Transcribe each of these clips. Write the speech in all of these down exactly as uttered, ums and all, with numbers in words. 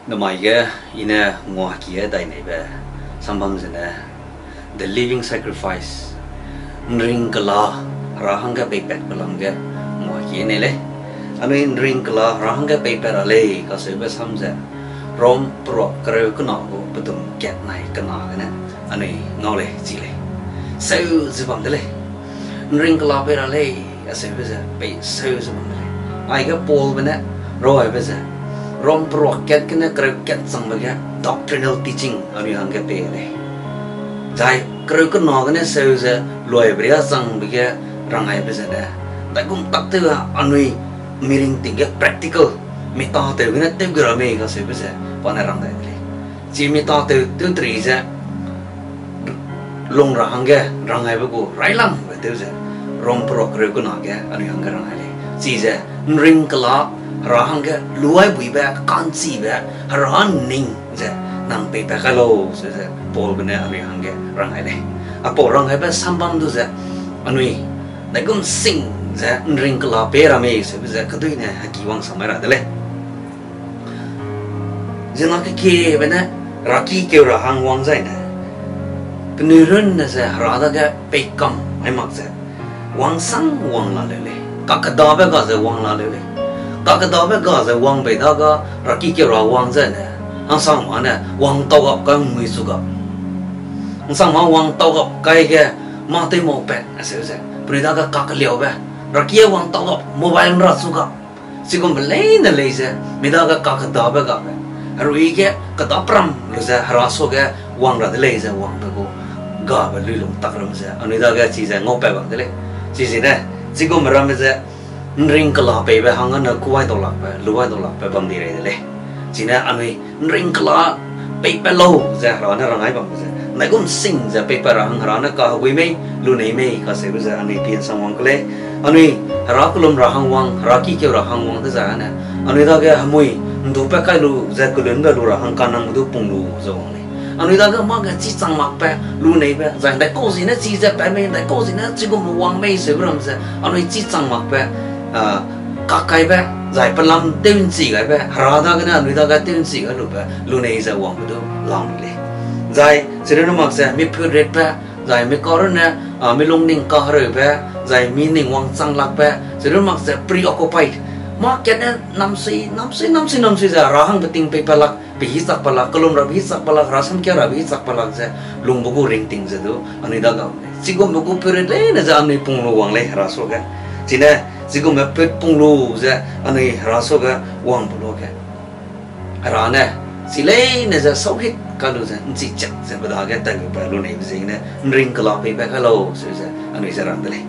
Namai ge, i ne nguaki e dai neibe sambam zene, the living sacrifice, ’nring kela, Hera hangge peipat pelam ge nguaki e nei lei. Anui ’nring kela Hera hangge peipat ra lei kacheube sam ze, Rom peruak kereu kena gu pedum kat nai kena gene anui ngau lei, chi lei. Seu ze bam de lei. ’Nring kela pei ra lei, aseube ze pei seu ze bam de lei. Aige Paulbe ne raibe ze, Rom peruak kat gene kereu kat changbe ge doctrinal teaching anui hangge pei lei. Zai kereu kena gene seu ze luaibe riâ changbe ge rangaibe zene, daigum tak tew anui miringting ge practical, mi tâtew gene tew ge ra mei kacheube ze pa ne rang dai de lei. Chi mi tâtew tew teri ze lung ra hangge rangaibe gu railangbe tew ze, Rom peruak kereu kena ge anui hangge rangai lei. Chize ’nring kela Hera hangge luaibuibe, ka'nchibe, Hera ’nning ze nang peipat kai lau, ze Paulbe ne anui hangge rangai lei. Apau rangaibe sambam du ze anui daigum sing ze ’nring kela pei ra mei seube ze keduine heki wang samai ra de lei. Ziemmena kekiebe ne heraki keu ra hang wang zaine, penui runne ze Hera dage peikam mai mak ze wangsang wang la leu lei. Kakedabe ga ze wang la leu lei. Kakedabe ga ze wang bei dage heraki keu ra wang zaine, hangsangma ne wang tau gap kai mui chu gap. Hangsangma wang tau gap kai ge mâ tew mau pat aseu ze penui dage kakeliaube, heraki wang tau gap, mobile ra chu gap. Chigumbe leine lei ze, mi dage kakedabe gabe, herui ge kedapram lu ze Hera suage wang ra de lei ze wangbe gu gabe luilung tak ramme ze anui dage chize ngaupat bam de lei. Chizene, chigumbe ramme ze ’nring kela peibe hang ane kuai dau lakbe, luai dau lakbe bam di rei de lei. Chine anui ’nring kela peipat lau ze Hera ne rangai bambe ze, ndaigum sing ze peipat ra hang Hera ne kahegui mei, lunei mei kacheube ze anui pie ’nsang wang ke lei. Anui Hera kellum ra hang wang, heraki keu ra hang wang dezai ane, anui dage hemui ’ndupat kai lu ze kelunbe lu ra hang kanangbe du pung lu ze wang lei. Anui dage mâ ge chî chang makbe, luneibe, zai ’ndaikau zine chize pat mei, ’ndaikau zine chigumbe wang mei seube ram ze, anui chî chang makbe, kakaibe, zai pelam tew ’nchi gaibe, Hera dagene anui dage tew ’nchi gai lube, lunei ze wangbe du lam lei. Zai chirunne mak ze mi put retbe, zai mi karunne, mi lungning kahereube, zai mi ning wangchang lakbe, chirunne mak ze preoccupied. Mâ katne namsui, namsui, namsui, namsui ze Hera hangbe ting peipat lak, pehî chakpat lak, kellum rabe hî chakpat lak, Hera samkia rabe hî chakpat lak ze, lungbe gu ringting ze du anui dage lei. Chigumbe gu put ret leine ze anui pung lu wang lei Hera suage. Chine, chigumbe put pung lu ze anui Hera suage wangbe luage, Hera ne, chi leine ze sauhit kai lu ze, ’nchi chak ze pe dage taibe luneibe ziegene, ’nring kela peipat kai lau, se ze anui ze rang de lei.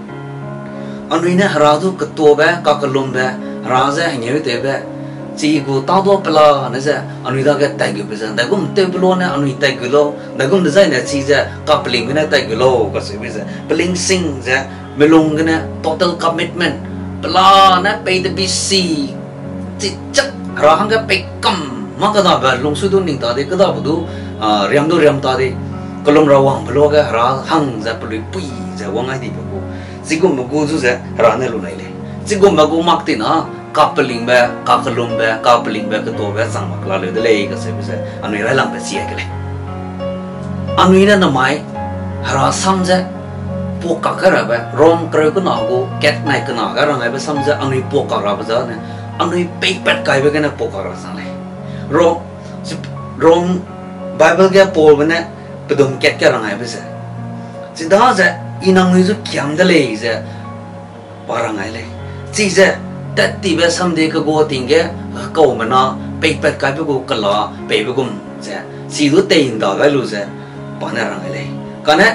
Anui ne Hera du ketuabe, kakellumbe, Hera ze hengeutewbe, chi gu tâdua pelane ze anui dage taigube ze, ’ndaigum tewbe lu ne anui taigu lau, ’ndaigum dezaine chize kapelingbe ne taigu lau kacheube ze, pelingsing ze, melung gene total commitment, pelane pei de bi si, chi chak Hera hangge peikam mâ kedabe lungsui du ning ta di, kedabe du, riam du riam ta di, kellum ra wangbe luage Hera hang ze peluipui ze wang ai dibe gu, chigumbe gu zu ze Hera ne lunei lei. Chigumbe gu mak tina, kapelingbe, kakellumbe, kapelingbe, ketuabe chang mak la leu de lei kacheube ze anui railangbe chi ai ke lei. Anui ne namai Hera sam ze puakak kai rabe, Rom kereu kena gu kat nai kena ga rang gaibe sam ze anui puakak rabe zane, anui peipat kaibe gene puakak ra chang lei. Rom, Rom Bible ge Paulbe ne pedum kat ge rang gaibe ze, chidaze, I nangnui zu kiam de lei ze pa rang gai lei. Chize, tattibe samdi kegua ting ge, hekaumena peipat kaibe gu kela peibe gum ze, chi du tei ’nda gai lu ze, pa ne rang gai lei. Kane,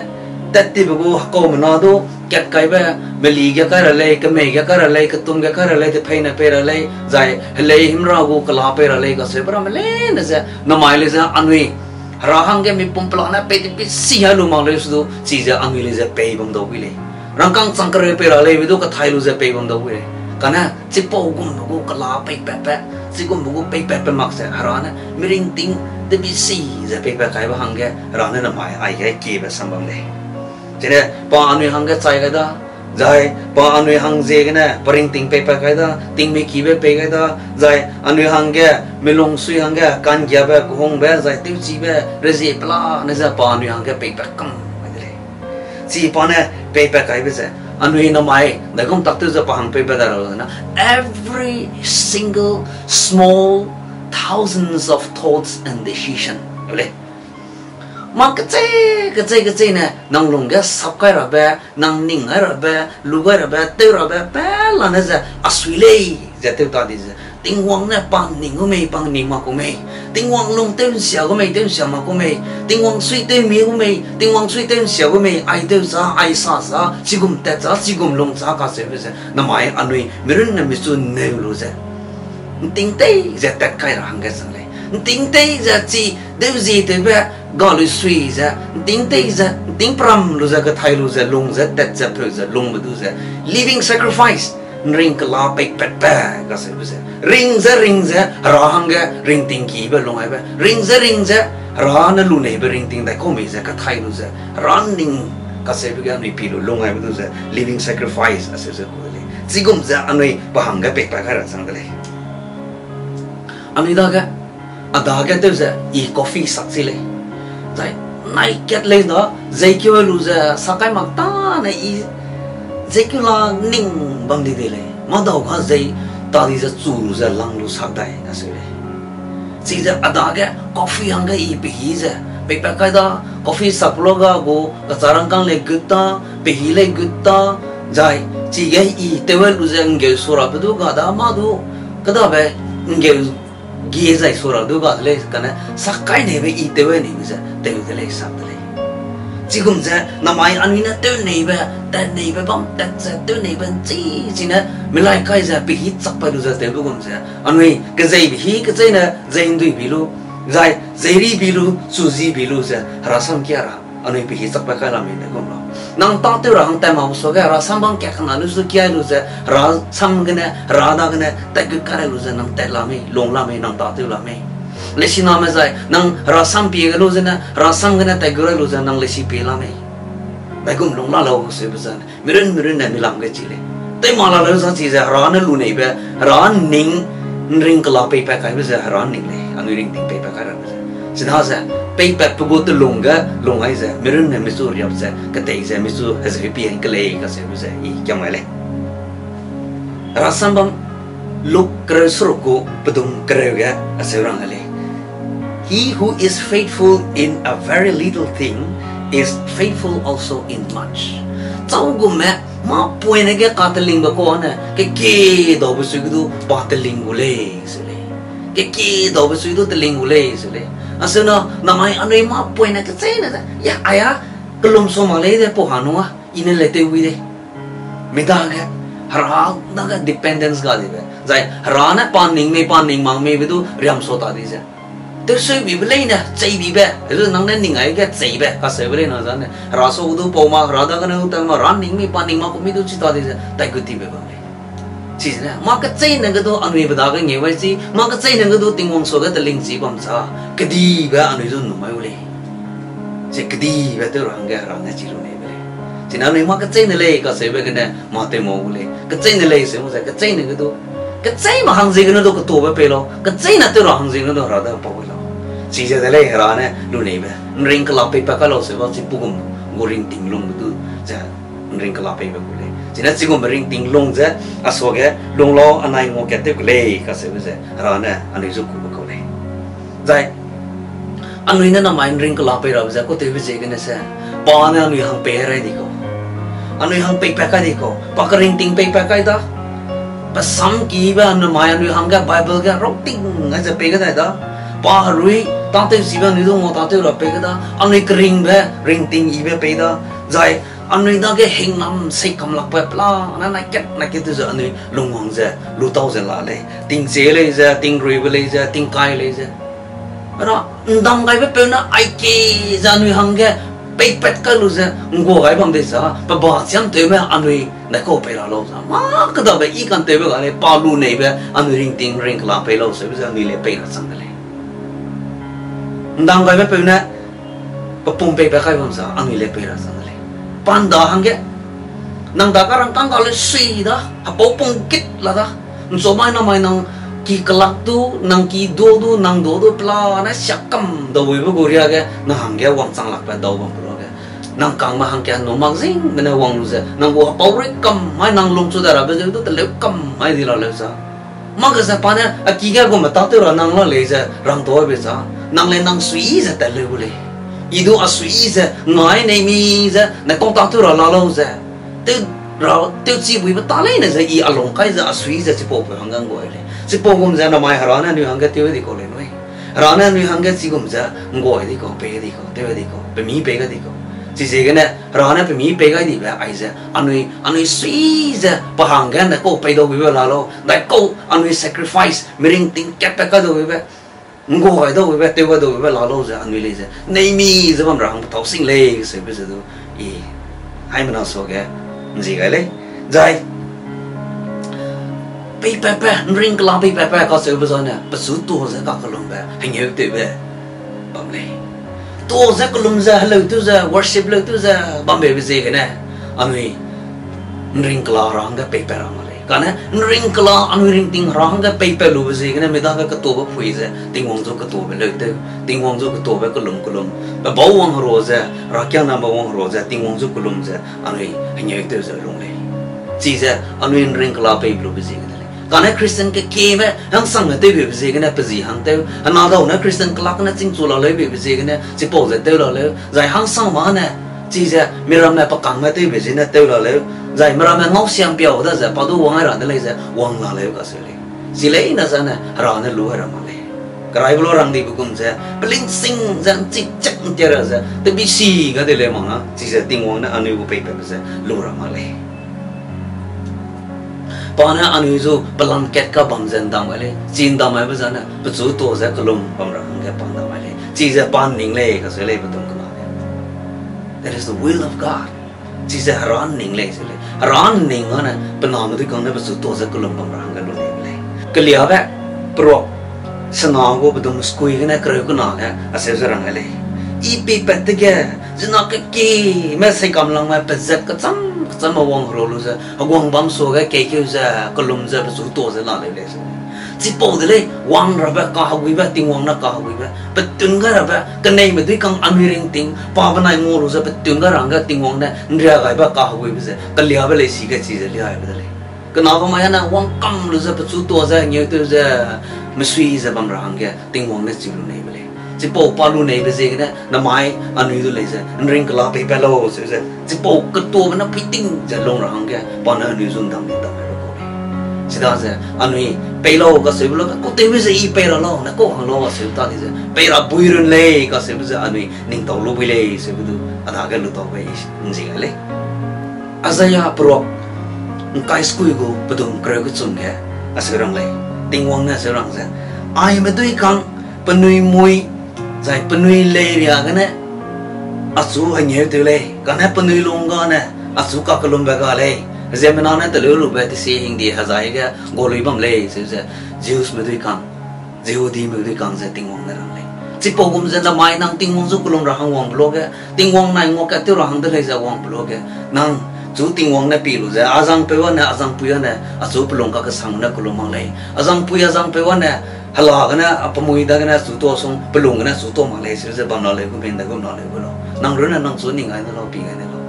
tattibe gu hekaumena du, kat kaibe, meli ge kai ra lei, kemei ge kai ra lei, ketum ge kai ra lei, depheine pei ra lei, zai helei himra gu kela pei ra lei kacheube ramme leine ze, namai lei ze anui Hera hangge mipum pelane pei di pei si hai lu mak lei su du, chize anui lei ze pei bam dau wi lei. Rangkâng chang kereu pei ra leibe du kathai lu ze pei bam dau wi lei. Kane, chipau gumbe gu kela peipatbe, chigumbe gu peipatbe mak ze Hera ne miringting de bi si ze peipat kaibe hangge Hera ne namai aige kiebe sam bam lei. Chine, pa anui hangge chai gai da, Zai pa anui hang ziegene, pa ringting peipat kai da, tingmik kibe pei kai da, zai anui hangge, milung sui hangge, ka'nggiabe, kehungbe, zai tewchibe, rezie pelane ze pa anui hangge peipat kam kai de lei. Chi pa ne peipat kaibe ze, anui namai, daigum tak tew ze pa hang peipat da ra na, every single small thousands of thoughts and decision lei. Mâ kechei, kechei, kechei ne, nang lungge sap kai rabe, nang ning gai rabe, lu gai rabe, tew rabe, pelane ze, a sui lei, ze tew ta di ze. Tingwang ne pa ning gu mei, pa ning mak gu mei. Tingwang lung tew nsia gu mei, tew nsia mak gu mei. Tingwang sui tew mi gu mei, Tingwang sui tew nsia gu mei, ai tew za, ai sa za, chigum tat za, chigum lung za kacheube ze. Namai anui, mirunne michu neu lu ze. Nting tei ze tat kai ra hangge chang lei. Nting tei ze chi deu zie tewbe ga lui sui ze, nting tei ze, nting pram lu ze, kethai lu ze, lung ze, tat ze, peu ze, lungbe du ze, living sacrifice, nring kela peipatbe, kacheube ze. Ring ze, ring ze, Hera hangge, ringting kibe, lung aibe. Ring ze, ring ze, Hera ne luneibe ringting dai kau mei ze, kethai lu ze, Hera ning, kacheube ge anui pi lu, lung aibe du ze, living sacrifice, acheu ze ku de lei. Chigum ze anui pa hangge peipat kai ra chang de lei. Anui dage, a dage tew ze, i coffee sak chi lei. Zai, nai kat lei da, zeikeu lu ze, sak kai mak tane i, zeikeu la ning bam di de lei. Mâdau ga zei, ta di ze chu lu ze, lang lu sak dai, acheu lei. Chize a dage, coffee hangge i pehî ze, peipat kai da, coffee sak lu ga gu, kacharangkâng lei gut ta, pehî lei gut ta, zai, chige i tew lu ze, nggeu su rabe du ga da, mâ du, kedabe, nggeu gie zai su ra du ga de lei, kane sak kai neibe i tew neibe ze, tew de lei, sak de lei. Chigum ze, namai anui ne tew neibe, tat neibe bam, tat ze tew neibe nchi, chine, milai kai ze, pehî chak pai lu ze, tewbe gum ze, anui, kezeibe hî, kecheîne, zei ndui bi lu, zai, zeiri bi lu, chuzi bi lu ze, Hera sam kia ra. Anui pehî chak pai kai la mei de gum lau. Nang tâtew ra hang tat mak suage, Hera sam bam kat kena lu zu kiai lu ze, Hera sam gene, Hera dagene, tat gut kai lu ze, nang tat la mei, lung la mei, nang tâtew la mei. Lesiname zai, nang Hera sam pie ge lu zene, Hera sam gene tat gut rai lu ze, nang lesi pie la mei. Daigum lung la lau seube zene, mirun mirun ne milam ge chi lei. Tei ma la lau za chi ze, Hera ne lu neibe, Hera ning, nring kela peipat kaibe ze, Hera ning lei, anui ringting peipat kai rabe ze. Chida ze, peipatpe gu telung ge, lung ai ze, mirun ne michu riap ze, ketei ze, michu hezeu pie hang kelei kacheube ze, i kiam ai lei. Hera sam bam, Luk kereu seruk gu pedum kereu ge, acheu rang ai lei. He who is faithful in a very little thing is faithful also in much. Chau gume, mâ poine ge katelingbe kau ne, kekie daube sui ge du pa teling gu lei, se lei. Kekie daube sui du teling gu lei, se lei. Acheu na, namai anui mâ poine kecheîne ze, ya, aia, kelum su mak lei de pau hanung a, i ne le tew wi de. Mi dage, Hera dage dependence ga dibe. Zai, Hera ne pa ning mei, pa ning mak meibe du riam su ta di ze. Tewseu bibe leine, chei bibe. Hezu nang ne ning ai ge cheibe, kaseube leine zane. Hera su du pau ma, Hera dagene du tew ma, Hera ning mei, pa ning mak ku mi du chi ta di ze, tai gu tibe bam lei. Chizene, mâ kecheîne ge du anui be dage ngeu ai chi, mâ kecheîne ge du Tingwang suage teling chi bam cha, kedibe anui du nu mai u lei. Chi kedibe tew ra hangge Hera ne chi lu neibe lei. Chine anui mâ kecheîne lei kaseube gene mâ tew mau gu lei. Kecheîne lei seu ze kecheîne ge du. Kecheîme hang ziegene du ketube pei lau. Kecheîne tew ra hang ziegene du Hera dage pau lau. Chize de lei Hera ne lu neibe. Nring kela peipat kai lau seba chi pugum gu ringting lungbe du ze nring kela peibe gu lei. Chine chigumbe ringting lung ze, a suage, lung lau anai ngua kat tew ke lei kaseube ze, Hera ne anui zu kube kau lei. Zai, anui ne namai nring kela pei rabe ze, kau tewbe ziegene se, pa ne anui hang pei rai di kau. Anui hang peipat kai di kau, pa keringting peipat kai da. Pe sam kibe namai anui hangge Bible ge rauting ai ze pei ge dai da. Pa herui, tâtewchibe anui du ngau tâtew ra pei ge da. Anui keringbe, ringting yibe pei da. Zai, anui dage hingnam seikamlakbe pelane nai kat nai kat tew ze anui lungwang ze, lu tau ze la lei. Tingchie lei ze, tingruibe lei ze, tingkai lei ze. Ra, ndam gaibe peu ne aike ze anui hangge, peipat kai lu ze, nggua gai bam de za, pe ba chiam tewbe anui, daikau pei ra lau za. Mâ kedabe i kan tewbe ga lei, pa lu neibe, anui ringting ring kela pei lau seube ze anui le pei ra chang de lei. Ndam gaibe peu ne, pe pum peipat kai bam za, anui le pei ra chang de lei. Pa nda hangge, Nang dage rangkâng ga le sui da, hepau pung kit la da. Nchumai namai nang ki kelak du, nang ki du du, nang du du, pelane siak kam dau wibe gu riage, nang hangge wangchang lakbe dau bam pe luage. Nang kangme hangge nu mak zingbe ne wang lu ze, nang gu hepau rui kam mai nang lungchu da rabe ze du teleu kam mai di la leu za. Mak ge ze pa ne, a ki ge gume tâtew ra nang la lei ze, rang tau be za. Nang le nang sui ze tat leu gu lei. I du a sui ze, ngai nei mi ze, ne kau tâtew ra la lau ze. Tew ra, tewchi buibe ta leine ze, i a lung kai ze, a sui ze, chipau pe hangge nggua lei. Chipau gum ze, namai Hera ne anui hangge tew di kau lei nui. Hera ne anui hangge chi gum ze, nggua di kau, pei di kau, tew di kau, pemi pei ga di kau. Chiziegene, Hera ne pemi pei gai dibe aize, anui, anui sui ze, pa hangge ne kau pei dau buibe la lau, dai kau anui sacrifice, miring ting kat pe ka dau buibe, nggua gai dau buibe, tew gai dau buibe la lau ze, anui lei ze, nei mi ze bam ra hang petau sing lei, seube ze du, i, haimena suage, nzi gai lei, zai, peipatbe, nring kela peipatbe kacheube zane, pechu tuâ ze kakellumbe, hengeu tewbe, bam lei. Tuâ ze kellum ze, heleu tew ze, worship leu tew ze, bambe be ziegene, anui, nring kela Hera hangge peipat ra mak lei. Kane, nring kela anui ringting Hera hangge peipat lube ziegene, midage ketuabe pui ze, Tingwang zu ketuabe leu tew, Tingwang zu ketuabe kellum kellum, pe bau wang herua ze, Herakiangnambe wang herua ze, Tingwang zu kellum ze, anui hengeu tew ze lung lei. Chize, anui nring kela peibe lube ziegene lei. Kane Christian kekieme, hangsangme tewbe be ziegene, pe zi hang tew, hena dau ne Christian kelak ne chingchu la leube be ziegene, chipau ze tew la leu, zai hangsangme ne, chize, miramme pe kangme tewbe ziegene tew la leu, zai miramme ngau siam piau da ze, pa du wang ai ra de lei ze, wang la leu kaseu lei. Chi leine zane, Hera ne lu ai ra mak lei. Keraibe lu rang dibe gum ze, pelingsing ze, nchi chak ntia ra ze, tebisi ga de lei mak na, chize Tingwang ne anui gu peipatbe ze, lu ra mak lei. Pa ne anui zu pelam kat ka bam ze ndam gai lei, chi ndam gaibe zane, pechu tuâ ze kellum bam ra hangge pa ndam gai lei, chize pa ning lei, kaseu lei, pedum kena lei. That is the will of God. Chize Hera ning lei, seu lei. Hera ning ane, pe name dui kang ne pechu tuâ ze kellum bam ra hangge lu lei lei. Keliabe, peruak, sena gu pedum skui gene kereu kena ge, aseu ze rang gai lei. I peipat dege, zina kekieme seikamlangme pezat kecham kechamme wang herua lu ze, heguang bam suage keikeu ze, kellum ze, pechu tuâ ze la leu lei, seu lei. Chipau de lei, wang rabe, kaheguibe, Tingwang ne kaheguibe, petun gai rabe, keneime dui kang anui ringting, pa benai ngua lu ze petun gai ra hangge Tingwang ne nria gaibe kaheguibe ze, keliabe lei si ge chize liaibe de lei. Kena bamai ane wang kam lu ze pechu tuâ ze, ngeu tew ze, mesui ze bam ra hangge Tingwang ne chi lu neibe lei. Chipau pa lu neibe ziegene, namai anui du lei ze, nring kela peipat lau, seu ze, chipau ketuabe ne puiting ze lung ra hangge, pa ne anui zu ndam di ndam gai lu kau lei. Chidaze, anui pei lau kaseube lu, kau tewbe ze i pei ra lau, ne kau hang lau aseu ta di ze, pei ra bui run lei kaseube ze anui ningtau lu bui lei, seube du, a dage lu taube i nzi gai lei. Isaiah peruak, ngkai skui gu pedum kereu kechum ge, aseu rang lei, Tingwang ne aseu rang ze, aime dui kang, penui mui, zai penui leiria gene, achu hengeu tew lei, kane penui lung gane, achu kakellumbe ga lei, ziemmena ne teleu lube tesie hingdi hezai ge, gualui bam lei, seu ze, Jewsme dui kang, Jehudime dui kang ze Tingwang ne rang lei. Chipau gum ze namai nang Tingwang zu kellum ra hang wangbe luage, Tingwang nai nguakat tew ra hang de lei ze wangbe luage, nang chu Tingwang ne pi lu ze, azangpeu ane, azangpui ane, achu pelung kakesang ne kellum mak lei. Azangpui, azangpeu ane, hela gene, a pemui dagene achu tuâ sung, pelung gene achu tuâ mak lei, seu ze bam la leu gu, bing de gum la leu gu lau. Nang runne nang chu ning gai ne lau, pi gai ne lau.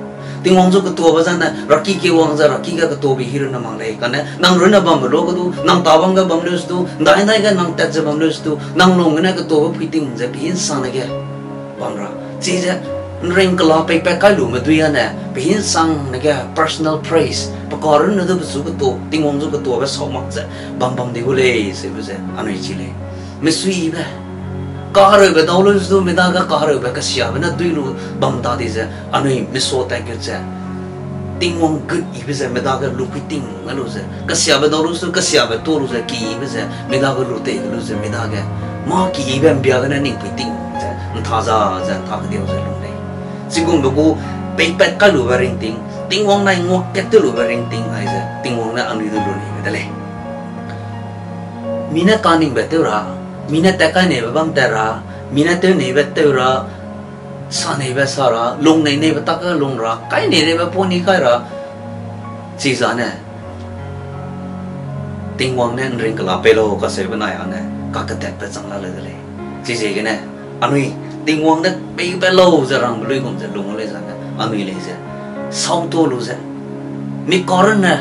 Tingwang zu ketuabe zane, raki kewang ze, raki ge ketuabe hi runne mak lei. Kane, nang runne bambe luage du, nang tâ bam ge bam leu se du, ndai ndai ge nang tat ze bam leu se du, nang lung gene ketuabe puiting ze, pehinsangne ge bam ra. Chize, nring kela peipat kai lume dui ane, pehinsangne ge personal praise, pe karunne du pechu ketua, Tingwang zu ketuabe sau mak ze, bam bam di gu lei, seube ze, anui chi lei. Mesuibe, kahereube dau lu se du, midage kahereube kesiabe ne dui lu bam ta di ze, anui mesuatat gut ze, Tingwang gut yibe ze, midage lupui ting gai lu ze, kesiabe dau lu se du, kesiabe tuâ lu ze, kiyibe ze, midage lu tei lu ze, midage, mâ kiyibe mbia gene ningpui ting ze, ntha za ze, ntha kediu ze lung lei. Chigumbe gu, peipat kai lube ringting, Tingwang nai nguakat tew lube ringting aize, Tingwang ne anui du lu neibe de lei. Mi ne kaningbe tew ra, mi ne tat kai neibe bam tat ra, mi ne tew neibe tew ra, sa neibe sa ra, lung nei neibe tak ge lung ra, kai nei neibe pau ni kai ra, Chizane, Tingwang ne ’nring kela pei lau kacheube nai ane, kakedatbe chang la leu de lei. Chiziegene, anui, Tingwang ne pei be lau ze rangbe luigum ze lung lei zane, anui lei ze, sauto lu ze, mi karunne,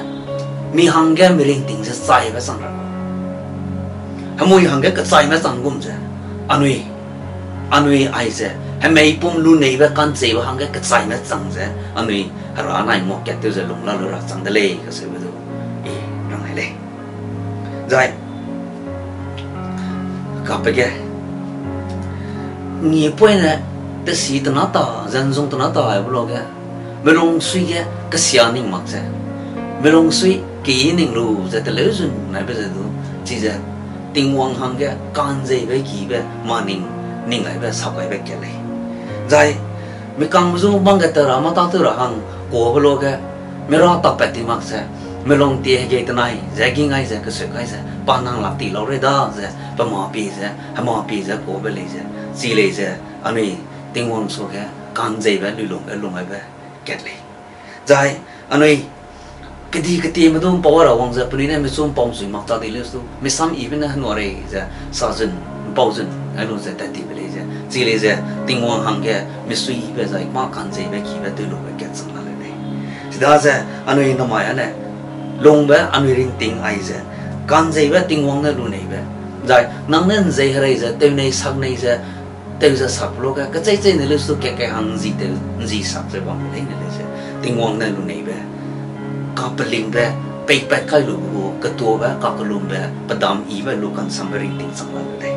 mi hangge mi ringting ze chaibe chang ra. Hemui hangge kechaime chang gum ze, anui, anui aize, hemeipum luneibe ka'nzeibe hangge kechaime chang ze, anui, Hera nai ngua kat tew ze lung la lu ra chang de lei kacheube du, i rang ai lei. Zai, kape ge, ngi poine, tesi tena ta, ze ’nzung tena ta aibe luage, melungsui ge kesia ning mak ze, melungsui keyi ning lu ze teleu zun naibe ze du, chize, Tingwang hangge ka'nzeibe kibe, ma ning, ning gaibe, sap gaibe kat lei. Zai, mi kangme zu bang ge teu ra, mâ tâtew ra hang, kuabe luage, mi ra tapat ti mak ze, melung tie hegei tenai, ze ging ai ze, keseu kai ze, pa nang lak ti lau rei da ze, pe mâ pie ze, hemâ pie ze, kuabe lei ze, chi lei ze, anui, Tingwang suage, ka'nzeibe, luilungbe, lung gaibe, kat lei. Zai, anui, kedi ketieme du ’mpau ra wang ze, penui ne michu ’mpau ’nsui mak ta di leu su, misam yibe ne henua rei ze, sa zun, ’mpau zun, ai lu ze, tat tibe lei ze, chi lei ze, Tingwang hangge, misuibe zai, mâ ka'nzeibe kibe, tew lube kat chang la leu lei. Chidaze, anui namai ane, lungbe, anui ringting ai ze, ka'nzeibe Tingwang ne luneibe. Zai, nang ne ’nzei herei ze, tew nei sak nei ze, tew ze sak luage, kechei chei ne leu su kat kai hang ’nzi tew, ’nzi sak ze bam leine lei ze, Tingwang ne luneibe. Kapelingbe, peipat kai lube gu, ketuabe, kakellumbe, pedam yibe lu ka'nsambe ringting chang la leu lei.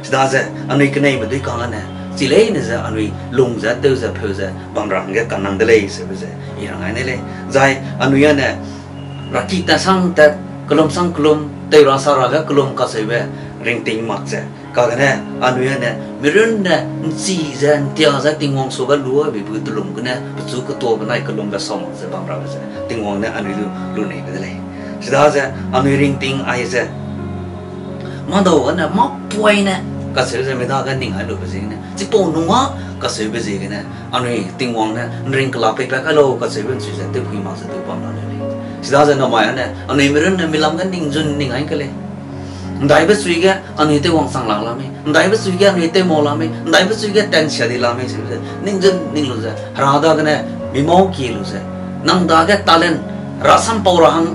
Chidaze, anui keneime dui kang ane, chi leine ze anui lung ze, tew ze, pheu ze, bam ra hangge kanang de lei, seube ze, i rang ai ne lei. Zai, anui ane, raki tat sang tat, kellum sang kellum, tew ra sa ra ge kellum kacheube, ringting mak ze. Kagene, anui ane, mirunne, ’nchi ze, ’ntia ze, Tingwang suage lu a, bibu telum gene, pechu ketuabe nai kellumbe sau mak ze bam rabe ze, Tingwang ne anui lu, luneibe de lei. Chidaze, anui ringting ai ze, mâdau gene, mâ poine, kacheu ze mi dage ning ai lube ziegene, chipau nung a, kacheube ziegene, anui Tingwang ne, ’nring kela peipat kai lau, kacheube ’nsui ze, tewpui mak ze, tew bam la leu lei. Chidaze namai ane, anui mirunne, milam ge ning zun ning ai ke lei. ’Ndaibe chui ge, anui tew wangchang lak la mei, ’ndaibe chui ge, anui tew mau la mei, ’ndaibe chui ge, tensia di la mei, seube ze, ning zun ning lu ze, Hera dagene, mi mau kie lu ze, nang dage talent, rasam pau ra hang,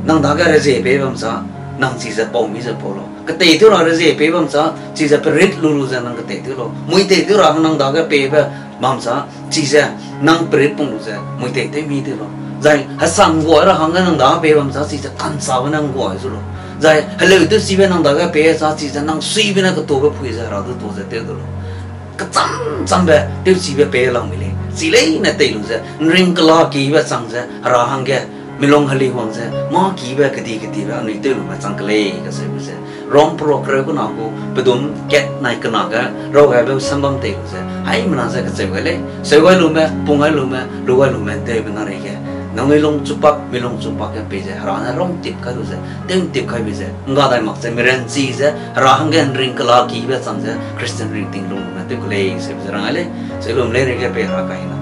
nang dage rezie pei bam sa, nang chize pau mi ze pau lau. Ketei tew ra rezie pei bam sa, chize perit lu lu ze nang ketei tew lau. Mui tei tew ra hang nang dage peibe bam sa, chize nang perit pung lu ze, mui tei tew mi tew lau. Zai, hesang guai ra hangge nang dage pei bam sa, chize ka'nsabe nang guai zu lau. Zai, heleu tewchibe nang dage pei sa, chize nang suibe ne ketuabe pui ze Hera du tuâ ze tew du lau. Kecham chambe tewchibe pei lang mi lei. Chi leine tei lu ze, ’nring kela kibe chang ze, Hera hangge, milung heli wang ze, mâ kibe kedi kedibe anui tew lume chang ke lei kacheube ze. Rom peruak kereu kena gu, pedum kat nai kena ge, raw gaibe sambam tei lu ze, haimena ze kacheu gai lei, seu gai lume, pung gai lume, lu gai lume, tewbe na reige. Nangnui lung chupak, mi lung chupak ge pei ze, Hera ne rom tip kai lu ze, tew tip kai be ze, ’ngga dai mak ze, miranchi ze, Hera hangge ’nring kela kibe chang ze, Christian ringting lungme tew ke lei, seube ze rang ai lei, seu lum lei reige pei Hera kai na.